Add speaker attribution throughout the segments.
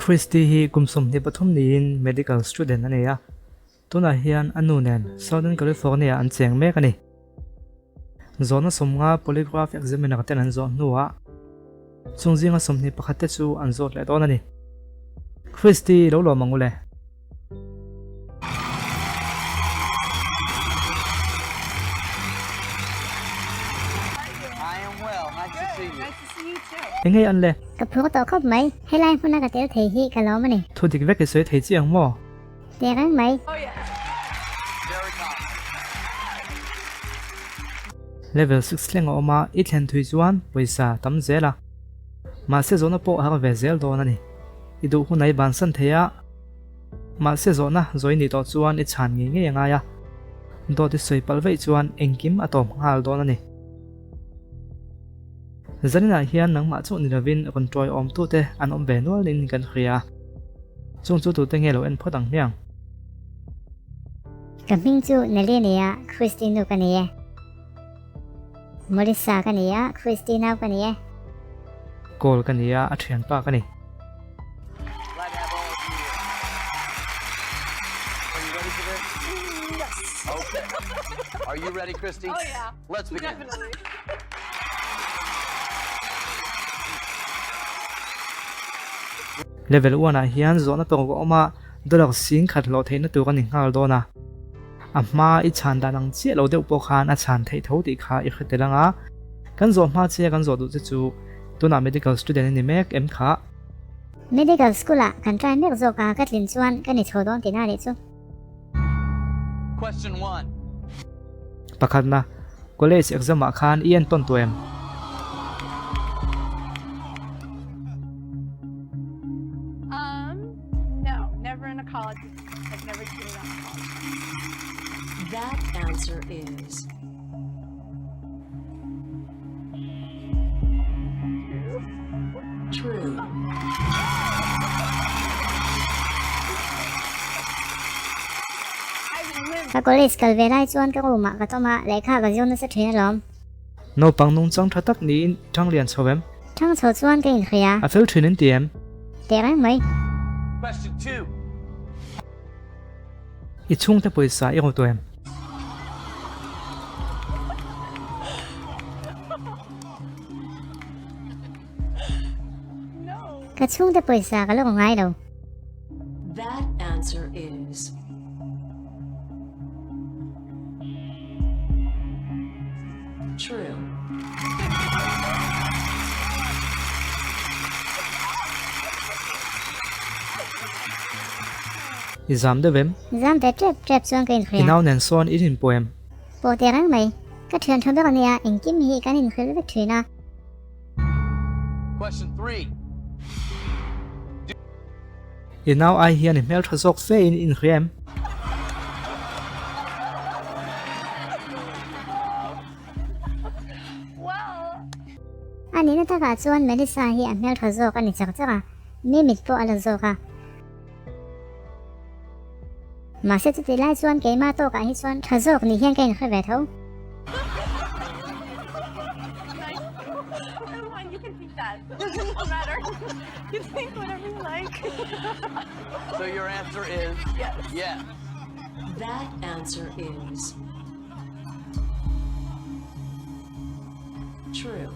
Speaker 1: Christy hi kum 23 niin medical student a nei a, tunah hian a nu nen Southern California ah an cheng mek a ni. Zawhna 50 polygraph examiner ten an zawh hnuah chung zinga 21 te chu an zawt leh dawn a ni. Christy lo lawm ang u le. Enge an le?
Speaker 2: Ka phur tawh khawp mai, helai hmuna ka tel thei hi ka lawm a ni.
Speaker 1: Thu dik vek i sawi thei chiang maw?
Speaker 2: Teh reng mai.
Speaker 1: Level 6 thleng a awm a, i thlen thui chuan pawisa tam zel a. Mahse zawhna pawh har ve zel dawn a ni. I duh hun a i bansan thei a. Mahse zawhna zawi nih tawh chuan i chhan ngei ngei a ngai a, dawt i sawi palh vaih chuan engkim a tawm nghal dawn a ni. Zaninah hian nangmah chauh ni lovin rawn tawi awmtute an awm ve nual in kan hria a, chung chu tute nge lo en phawt ang hmiang?
Speaker 2: Ka hming chu Nelly a ni a, Christy nu ka ni e. Melissa ka ni a, Christy nau ka ni e.
Speaker 1: Cole ka ni a, a thianpa ka ni. Level one ah hian zawhna tawk a awm a, dollar 10,000 hlawh theihna tur a ni nghal dawn a. A hma i chhan dan ang chiah lo deuh pawh khan a chhan theih tho tih kha i hre tel ang a. Kan zawh hma che kan zawh duh che chu tunah medical student i ni mek em kha?
Speaker 2: Medical school ah kan try mek zawk a, ka tlin chuan ka ni chho dawn tihna anih chu.
Speaker 3: Question one.
Speaker 1: Pakhatna, College exam ah khan i entawn tawh em?
Speaker 4: Um, no, never in a college. I've never cheated on a college.
Speaker 5: That answer is true.
Speaker 2: Ka college kal ve lai chuan ka room ah ka tawm a, lehkha ka zir nasa thin alawm.
Speaker 1: Naupang nungchang tha tak niin thang lian chho em?
Speaker 2: Thang chho chuan ka inhria.
Speaker 1: A fel thin in ti em?
Speaker 2: Teh reng mai.
Speaker 3: Question 2.
Speaker 1: I chhungte pawisa i rawt em?
Speaker 2: Ka chhungte pawisa ka la raw ngai lo.
Speaker 5: That answer is true.
Speaker 1: I zam deuh em?
Speaker 2: Zam ve tep tep chuan ka inhria.
Speaker 1: I nau nen sawn i inpawh em?
Speaker 2: Pawh teh reng mai. Ka thian tha ber a nia, engkim hi kan inhrilh vek thin a.
Speaker 3: Question 3.
Speaker 1: I nau ai hian i hmeltha zawk fe in inhria em?
Speaker 2: A nihna takah chuan Melissa hi a hmeltha zawk a ni chak chak a, mi mit pawh a la zawk a. Mahse chutih lai chuan keimah tawkah hi chuan tha zawk nih hian ka inhre ve tho.
Speaker 3: So your answer is yes.
Speaker 5: That answer is true.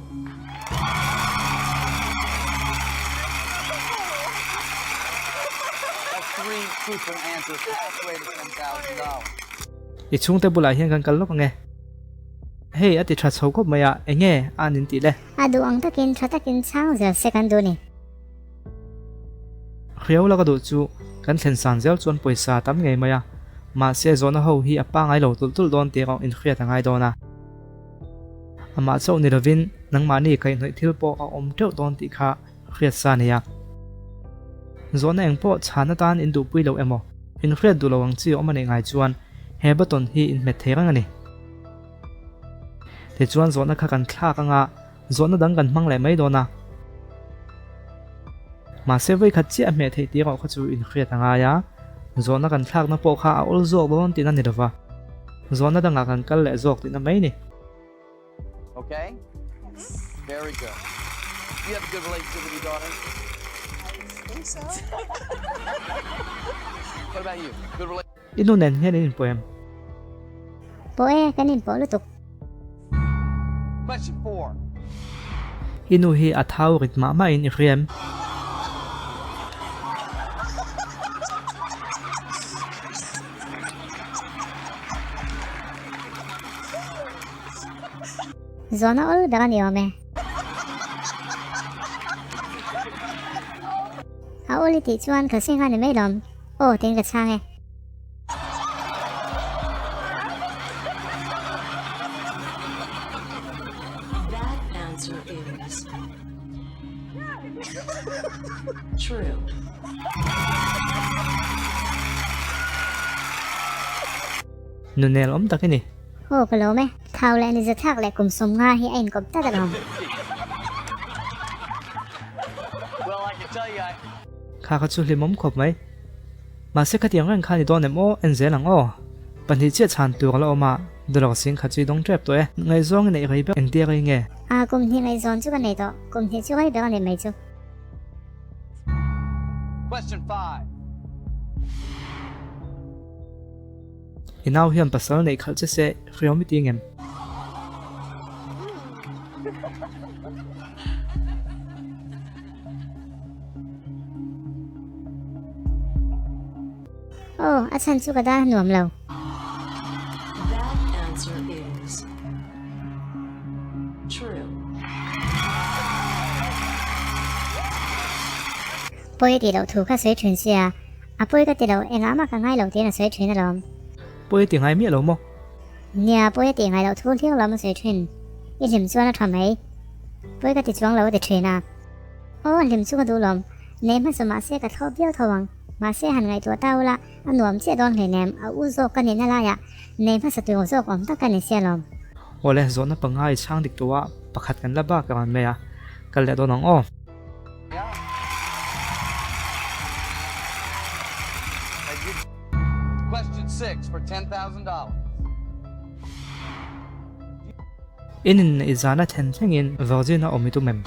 Speaker 3: That's three truthful answers halfway to $10,000.
Speaker 1: I chhungte bulah hian kan kal lawk ange. Hei a ti tha chho khawp mai a, enge a an intih le?
Speaker 2: A duh ang takin tha takin chhang zel se kan duh ni.
Speaker 1: Hriau laka duh chu kan thlen san zel chuan pawisa tam ngei mai a, mahse zawhna ho hi a pangai lo tulh tulh dawn tih erawh inhriat a ngai dawn a. Amah chauh ni lovin nangmahni kaihhnawih thil pawh a awm teuh dawn tih kha hriat sa a nei a. Zawhna eng pawh chhan atan in duhpui lo emaw, inhriat duh lo ang chi awm a neih ngai chuan he button hi inhmet thei reng a ni. Tichuan zawhna kha kan thlak anga zawhna dang kan hmang leh mai dawn a. Mahse vawikhat chiah a hmeh theih tih erawh kha chu inhriat a ngai a, zawhna kan thlakna pawh kha a awl zawk dawn tihna ni lova, zawhna dangah kan kal leh zawk tihna mai ni.
Speaker 3: Okay? Very good. You have a good relationship with your daughter? think so. What about you? Good rela-
Speaker 1: I nu nen hian in inpawh em?
Speaker 2: Pawh e, kan inpawh lutuk.
Speaker 3: Question 4.
Speaker 1: I nu hi a thau rit mah mah in i hria em?
Speaker 2: Zawhna awl ber a ni awm e. A awl i tih chuan ka seng a ni mai lawm. Aw tiin ka chhang e.
Speaker 5: That answer is true.
Speaker 1: Nunel awm tak i ni.
Speaker 2: Aw ka lawm e. Thau leh ni zathlak leh kum 50 hi a inkawp tlat alawm.
Speaker 1: Kha kha chu hlimawm khawp mai. Mahse khatiang reng kha ni dawn em aw, en zel ang aw. Pahnih chiah chhan tur a la awm a, Dawlak sing kha chu i dawng tep tawh e. Ngaihzawng i neih rei ber engtia rei nge?
Speaker 2: A, kum hnih ngaihzawn chu ka nei tawh, kum hnih chu rei ber a ni mai chu.
Speaker 3: Question 5.
Speaker 1: I nau hian pasal neih khalh che se hriau mi ti ngem?
Speaker 2: Aw, a chhan chu ka dar nuam lo.
Speaker 5: That answer is true.
Speaker 2: Pawi tih loh thu kha sawi thin sia, a pawi ka ti lo, engah mah ka ngai lo tiin a sawi thin alawm.
Speaker 1: Pawi ti ngai miah lo maw?
Speaker 2: Nia, pawi a tih ngai loh thu hliau lam a sawi thin. I hlim chuan a tha mai. Pawi ka ti chuang lo a ti thin a. Aw, hlim chu ka duh lawm. Nei hmasa mahse ka thlawp viau tho ang. Mahse han ngaihtuah ta ula, a nuam chiah dawn hleinem, a u zawk ka nihna laiah nei hmasa tur zawk awm tak ka ni sia lawm.
Speaker 1: Awle, zawhna panga i chhang dik tawh a, pakhat kan la bak ang mai a, kal leh dawn ang aw.
Speaker 3: Question 6 for $10,000.
Speaker 1: In inneih zana then thlengin virgin a awm i tum em?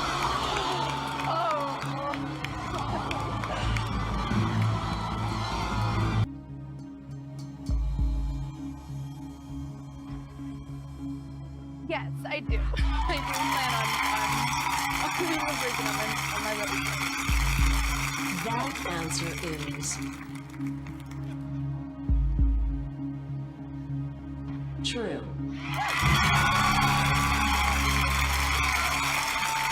Speaker 4: Yes, I do. I do plan on on being a virgin on my on my wedding day.
Speaker 5: That answer is true.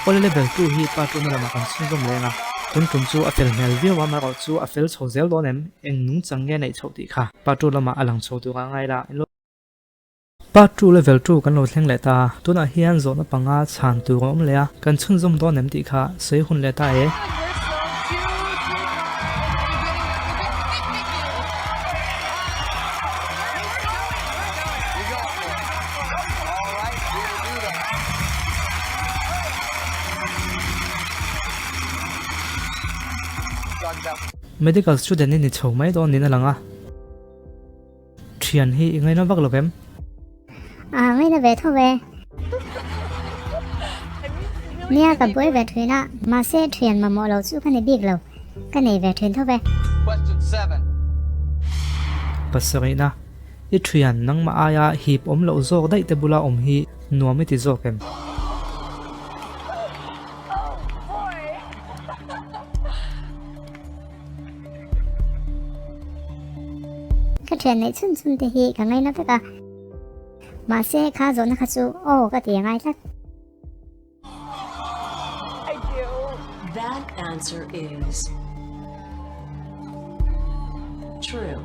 Speaker 1: Awle level 2 hi part 1 lamah kan chhunzawm leng a, tun tum chu a fel hmel viau a, amaherawh chu a fel chho zel dawn em? Eng nungchang nge neih chhoh tih kha part 2 lamah a lang chho tur a ngai la. Part 2 level 2 kan lo thleng leh ta, tunah hian zawhna panga chhan tur a awm leh a, kan chhunzawm dawn em tih kha sawi hun leh ta e. Medical student i ni chho mai dawn niin a lang a. Thian hi i ngaina vak lo vem?
Speaker 2: A ngaina ve tho ve. Nia ka buai ve thin a, mahse thian mamawh lo chu ka ni bik lo, ka nei ve thin tho ve.
Speaker 1: Pasarihna, I thian nangmah aia hip awm loh zawk daih te bula awm hi nuam i ti zawk em?
Speaker 2: Ka thian neih chhun chhun te hi ka ngaina vek a, mahse kha zawhna kha chu aw ka ti a ngai tlat.
Speaker 4: I do.
Speaker 5: That answer is true.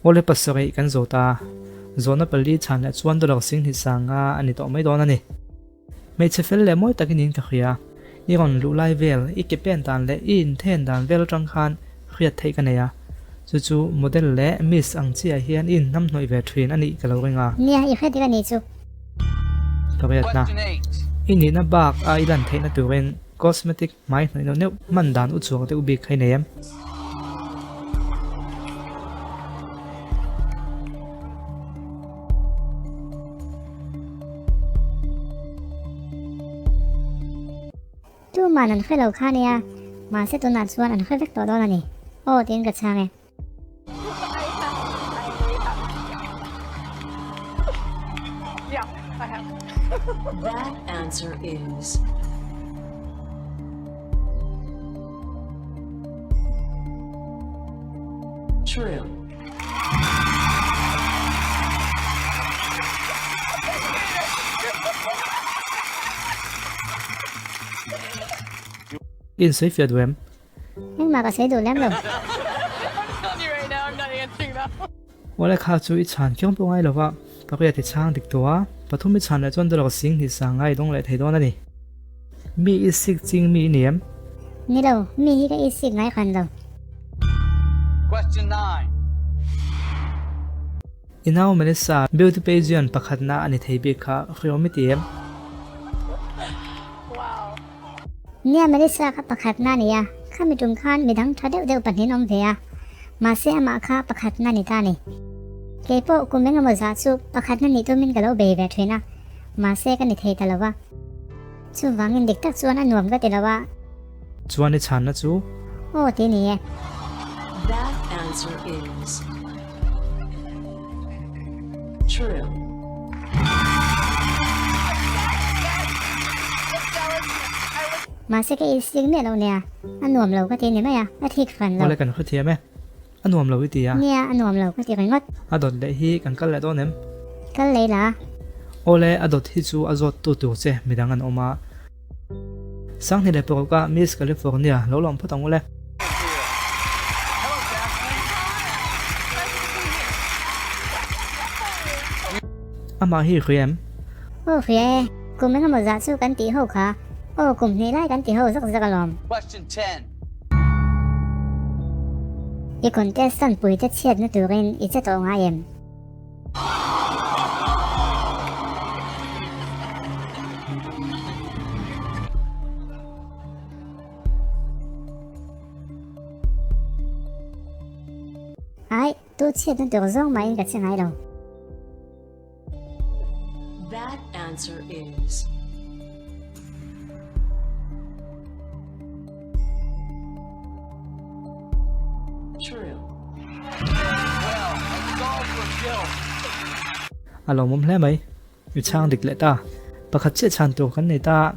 Speaker 1: Awle pasarih kan zawt a, zawhna pali chhan leh chuan dollar 20 sanga a ni tawh mai dawn a ni. Hmeichhe fel leh mawi takin in ka hria. I rawn luh lai vel, i ke pen dan leh i inthen dan vel atang khan hriat theih ka nei a. Chu chu model leh miss ang chiah hian i inhnamhnawih ve thin a nih ka lo ring a.
Speaker 2: Nia, i hre dik a nih chu.
Speaker 1: Pariatna, I nihna bak a i lan theihna turin cosmetic hmai hnawih neuh neuh hman dan u chuak deuh bik kha i nei em?
Speaker 2: Tuman an hre lo kha nia, mahse tunah chuan an hre vek tawh dawn a ni. Aw tiin ka chhang e.
Speaker 5: That answer is. True.
Speaker 1: I insawi fiah duh em?
Speaker 2: Engmah ka sawi duh lem lo.
Speaker 1: Awle kha chu i chhan kiang pawh ngai lova, pariat i chhang dik tawh a, pathum i chhan leh chuan dollar sing hnih sang ngai i dawng leh thei dawn a ni. Mi i sik ching mi i ni em?
Speaker 2: Ni lo, mi hi ka i sik ngai khan lo.
Speaker 3: Question 9.
Speaker 1: I nau Melissa, beauty pageant pakhatna a ni thei bik kha, hriawm i ti em?
Speaker 2: Nia, Melissa kha pakhatna a ni a, khami tum khan midang tha deuh deuh pahnih an awm ve a, mahse amah kha pakhatna a ni ta a ni. Keipawh kum engemaw zah chu pakhatna nih tumin ka lo bei ve thin a, mahse ka ni thei ta lo va. Chuvangin dik tak chuan a nuam ka ti lo a.
Speaker 1: Chuan i chhanna chu?
Speaker 2: Aw ti ni e.
Speaker 5: That answer is true.
Speaker 2: Mahse ka insik miah lo nia, a nuam lo ka ti ni mai a, a thik hran lo.
Speaker 1: Awle kan hrethiam e. A nuam lo i ti a.
Speaker 2: Nia, a nuam lo ka ti ringawt.
Speaker 1: A dawt leh hi kan kal leh dawn em?
Speaker 2: Kal leh la.
Speaker 1: Awle, a dawt hi chu a zawt tu tur che midang an awm a. Sanghni leh paruk a Miss California lo lawm phawt ang ule. Amah hi hria em?
Speaker 2: Aw hria e, kum engemaw zah chu kan tih ho kha. Aw kum hnih lai kan ti ho zak zak alawm.
Speaker 3: Question 10.
Speaker 2: I contestant puite chhiatna turin i che tawh ngai em? Ai, tu chhiatna tur zawng mahin ka che ngai lo.
Speaker 5: That answer is True.
Speaker 1: A lawmawm hle mai. I chhang dik leh ta. Pakhat chiah chhan tur kan nei ta.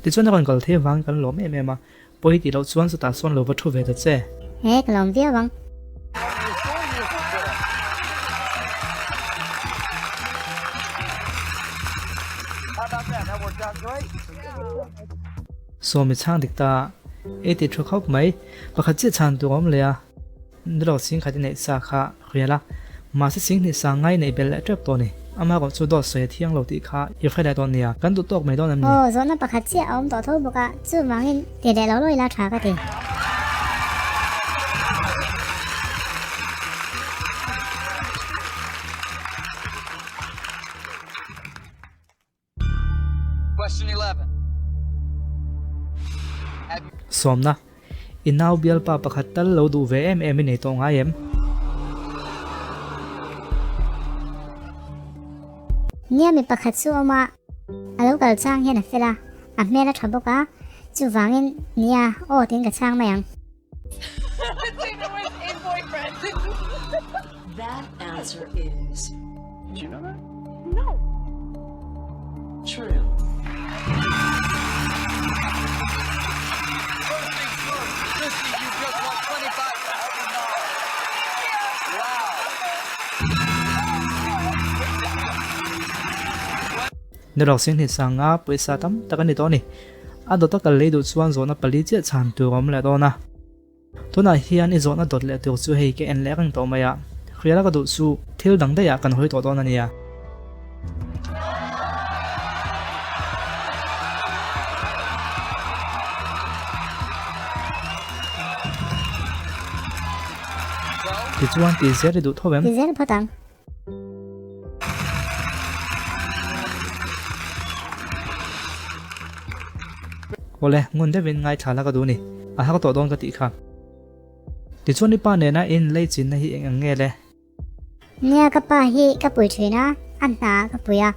Speaker 1: Tichuan a rawn kal thei avangin kan lawm em em a. Pawi tih loh chuan chutah sawn lo va thu ve ta che.
Speaker 2: He ka lawm viau ang.
Speaker 1: Sawmi chhang dik ta ei tih thu khawp mai. Pakhat chiah chhan tur a awm leh a, nilo sing khat i neih sa kha hrial a, mahse sing hnih sang ngai neih belh leh tep tawh a ni. Amaherawh chu dawt sawi a thiang lo tih kha i hre leh dawn nia, kan duh tawk mai dawn em ni?
Speaker 2: Aw, zawhna pakhat chiah a awm tawh tho bawk a, chuvangin ti leh lo lawi la tha ka ti.
Speaker 1: Sawmna, I nau bialpa pakhat tal lo duh ve em em i nei tawh ngai em?
Speaker 2: Nia mi pakhat chu awm a, a lo kal chang hian a fel a, a hmel a tha bawk a, chuvangin nia aw tiin ka chhang mai ang.
Speaker 5: That answer is
Speaker 3: Did you know that?
Speaker 4: No.
Speaker 5: True.
Speaker 3: First things first, Christy, you just won $25,000. Wow.
Speaker 1: Ni rawk sing hnih sanga pawisa tam tak a ni tawh a ni. A dawta kal lei duh chuan zawhna pali chiah chhan tur a awm leh dawn a. Tunah hian i zawhna dawt leh tur chu hei ka en leh reng tawh mai a, hriala ka duh chu thil dang daih ah kan hawi tawh dawn a nia. Tichuan tih zel i duh tho em?
Speaker 2: Ti zel phawt ang.
Speaker 1: Awle, ngun deuhin ngaithla la ka duh ni. A har tawh dawn ka tih kha. Tichuan i pa nena i inlei chinna hi eng ang nge le?
Speaker 2: Nia, ka pa hi ka pui thin a, a hna ka pui a.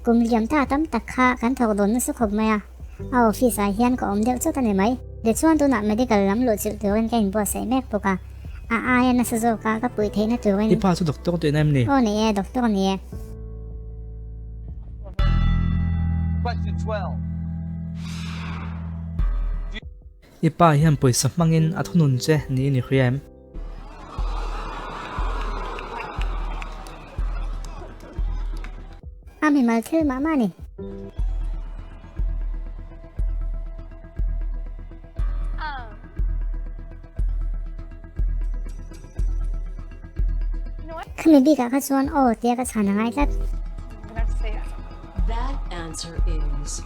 Speaker 2: Kum liam ta tam tak kha kan thawk dawn nasa khawp mai a. A office ah hian ka awm deuh chawt a ni mai. Tichuan tunah medical lam luhchilh turin ka inbuatsaih mek bawk a, a aia nasa zawka ka puih theihna turin.
Speaker 1: I pa chu doctor tihna em ni?
Speaker 2: Aw ni e, doctor ni e.
Speaker 3: Question 12.
Speaker 1: I pa hian pawisa hmangin a thunun che niin i hria em?
Speaker 2: A mimal thil mah mah a ni. Khami bikah kha chuan aw tia ka chhan a ngai tlat.
Speaker 5: That answer is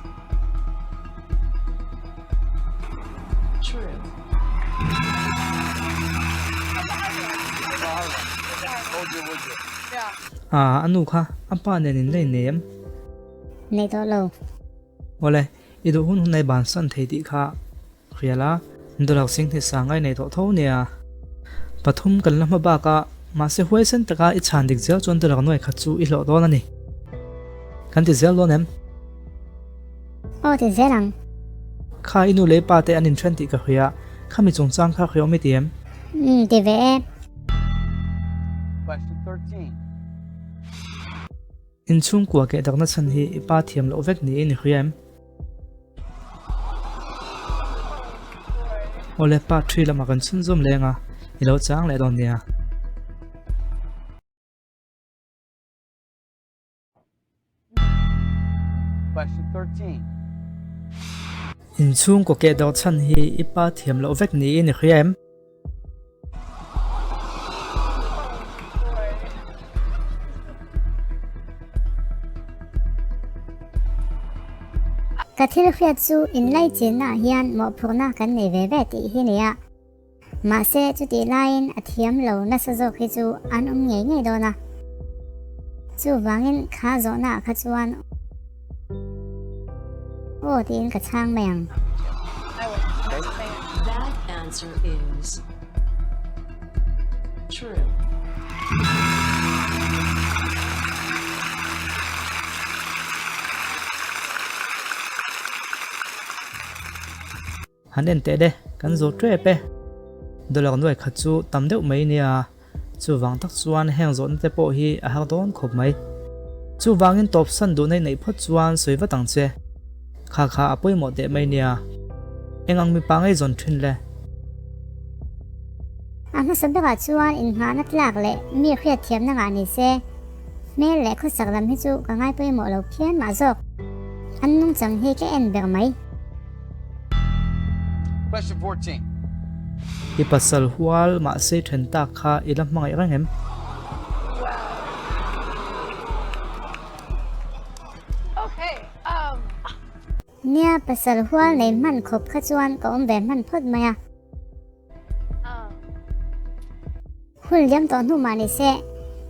Speaker 5: true.
Speaker 1: A nu kha a pa nen in la innei em?
Speaker 2: Nei tawh lo.
Speaker 1: Awle, i duh hun hun ei bansan thei tih kha hria la, dawlak sing hni sa ngai nei tawh tho nia. Pathum kan la hma bak a, mahse huaisen taka i chhan dik zel chuan dawlak nuai khat chu i hlawh dawn a ni. Kan ti zel dawn em?
Speaker 2: Aw ti zel ang.
Speaker 1: Kha i nu leh i pa te an inthen tih ka hria, khami chungchang kha hria awm i ti em?
Speaker 2: Umm ti ve e.
Speaker 3: Question 13.
Speaker 1: Inchhungkua keh dakna chhan hi i pa thiam loh vek niin i hria em? Awle part three lamah kan chhunzawm leng a, i lo chang leh dawn nia.
Speaker 3: Question 13.
Speaker 1: Inchhungkaw keh dak chhan hi i pa thiam loh vek niin i hria em?
Speaker 2: Ka thil hriat chu inlaichinnaah hian mawhphurhna kan nei ve ve tih hi nia. Mahse chutih laiin a thiam lo nasa zawk hi chu an awm ngei ngei dawn a. Chuvangin kha zawhnaah kha chuan Aw tiin ka chhang mai ang.
Speaker 5: That answer is true.
Speaker 1: Han en teh le, kan zo tep e. Dawlak nuai khat chu tam deuh mai nia, chuvang tak chuan heng zawhna te pawh hi a har dawn khawp mai. Chuvangin tawp san duh neih neih phawt chuan sawi vat ang che. Kha kha a pawimawh teh mai nia. Eng ang mipa ngei zawn thin le.
Speaker 2: A hmasa berah chuan inngahna tlak leh mi hriatthiamna ngah ni se, hmel leh khawsak lam hi chu ka ngai pawimawh lo phian mah zawk. An nungchang hi ka en ber mai.
Speaker 3: Question 14.
Speaker 1: I pasal hual mahse then tak kha i la hmangaih reng em?
Speaker 2: Nia, pasal hual nei hman khawp kha chuan ka awm ve hman phawt mai a. Hun liam tawh hnu mah ni se,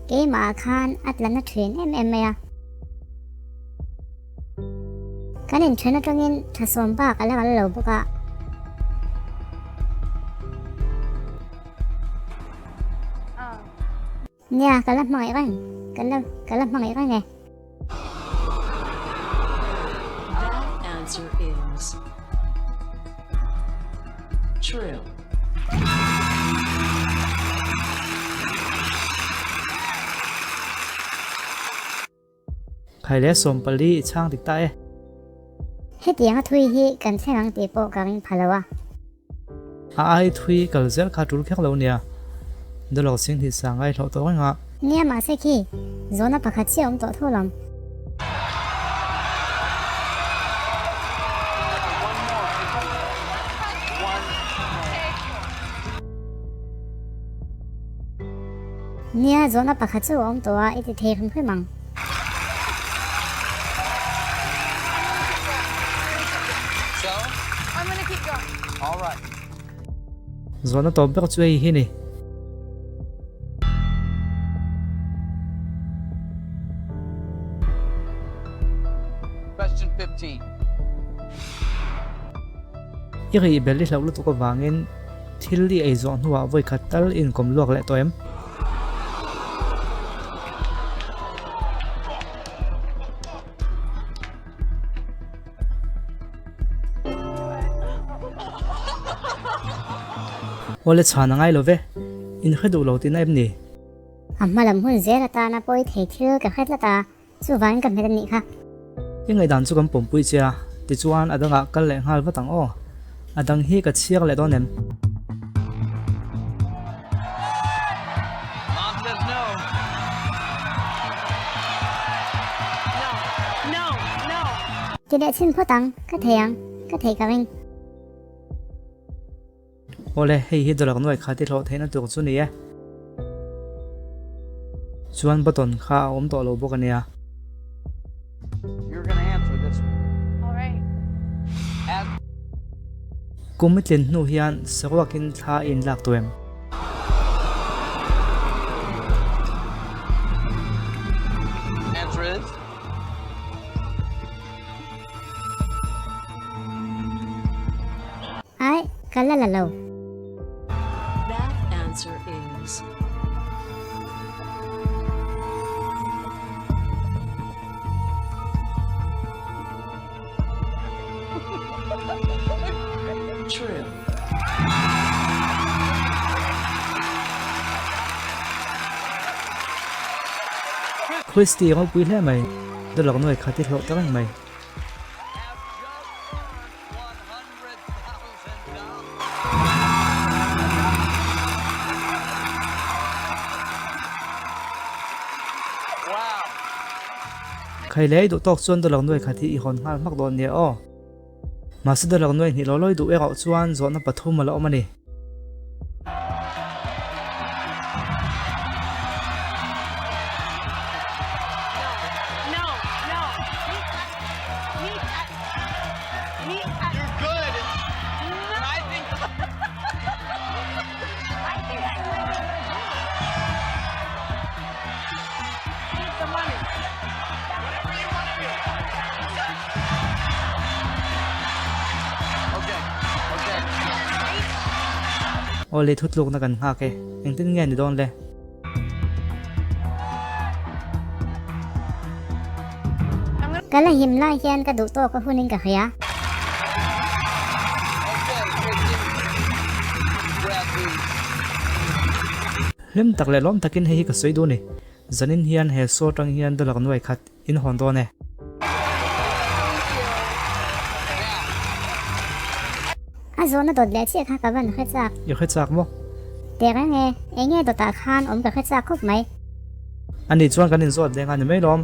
Speaker 2: keimah ah khan a tla na thin em em mai a. Kan inthen atangin tha sawm bak a la kal lo bawk a. Nia, ka la hmangaih reng, ka la, ka la hmangaih reng e.
Speaker 5: That answer is true.
Speaker 1: Khai leh 14 i chhang dik ta e.
Speaker 2: Hetiang a thui hi kan thleng ang tih pawh ka ring pha lo a.
Speaker 1: A ai thui kal zel kha tul kher lo nia. Dawlak sing hnih sa ngai hlawh tawh reng a.
Speaker 2: Nia mahse khi zawhna pakhat chiah awm tawh tho lawm. Nia zawhna pakhat chu a awm tawh a i ti thei hrim hrim ang.
Speaker 1: Zawhna tawp ber chu hei hi ni.
Speaker 3: Question 15.
Speaker 1: I rih bel i hlauh lutuk avangin thil i ei zawh hnuah vawi khat tal i inkawm luak leh tawh em? Awle chhan a ngai lo ve, in hre duh lo tihna em ni?
Speaker 2: A hma lam hun zel atana pawi thei thil ka hre tlat a, chuvangin ka hmet a nih kha.
Speaker 1: I ngaihdan chu kan pawmpui che a, tichuan a dangah kal leh nghal vat ang aw. A dang hi ka chhiar leh dawn em?
Speaker 3: Mom says no.
Speaker 4: No. No. No.
Speaker 2: Ti leh chhin phawt ang, ka thei ang, ka thei ka ring.
Speaker 1: Awle, hei hi dawlak nuai kha ti hlawh theihna tur chu ni e. Chuan button kha a awm tawh lo bawk a nia.
Speaker 3: You're gonna answer this one.
Speaker 4: All right.
Speaker 3: As
Speaker 1: Kum i tlin hnu hian saruakin thla i inlak tawh em?
Speaker 3: Answer is.
Speaker 2: Ai, ka la la lo.
Speaker 5: That answer is. True.
Speaker 1: Christy ropui hle mai, dawlak nuai khat i hlawh ta reng mai. Khai lei duh tawk chuan dawlak nuai khat hi i hawn nghal hmak dawn nia aw. Mahse dawlak nuai hnih lo lawi duh erawh chuan zawhna pathum a la awm a ni. Aw le thutlukna kan nghak e, engtin nge ni dawn le?
Speaker 2: Ka la him lai hian ka duh tawk a hunin ka hria.
Speaker 1: Hlim tak leh lawm takin hei hi ka sawi duh a ni. Zanin hian he saw tang hian dollar nuai khat in hawn dawn e.
Speaker 2: A zawhna dawt leh chiah kha ka van hre chak.
Speaker 1: I hre chak maw?
Speaker 2: Teh reng e, eng nge dawtah khan awm ka hre chak khawp mai.
Speaker 1: Ani chuan kan inzawt leng a ni mai lawm.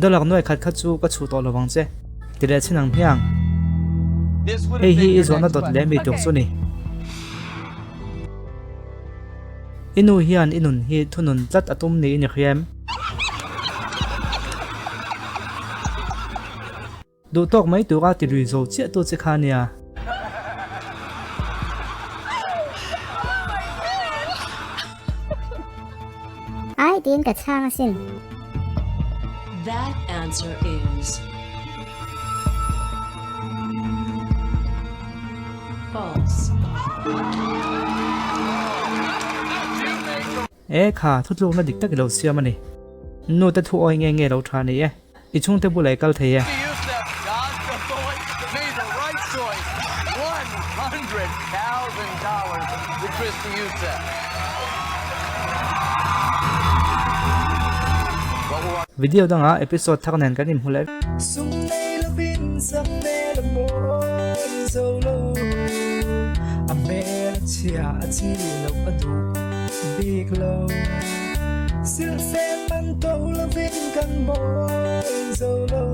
Speaker 1: Dollar nuai khat kha chu ka chhuh tawh lo vang che. Ti leh chin ang hmiang. Hei hi i zawhna dawt leh mi tur chu ni. I nu hian i nun hi thunun tlat a tum niin i hria em? Duh tawk mai tura ti lui zo chiah tu che kha nia.
Speaker 2: Ai tiin ka chhang asin.
Speaker 5: That answer is false.
Speaker 1: E kha, thutlukna dik tak i lo siam a ni. Nu te thu awi nge nge lo tha ni e. I chhungte bulah i kal thei e. Video dangah episode thar nen kan inhmu leh.
Speaker 6: Sum nei lovin sak hmel a mawi zo lo, a hmel a chhia a chi loh a duh bik lo. Silhfen man to lovin kan mawi zo lo.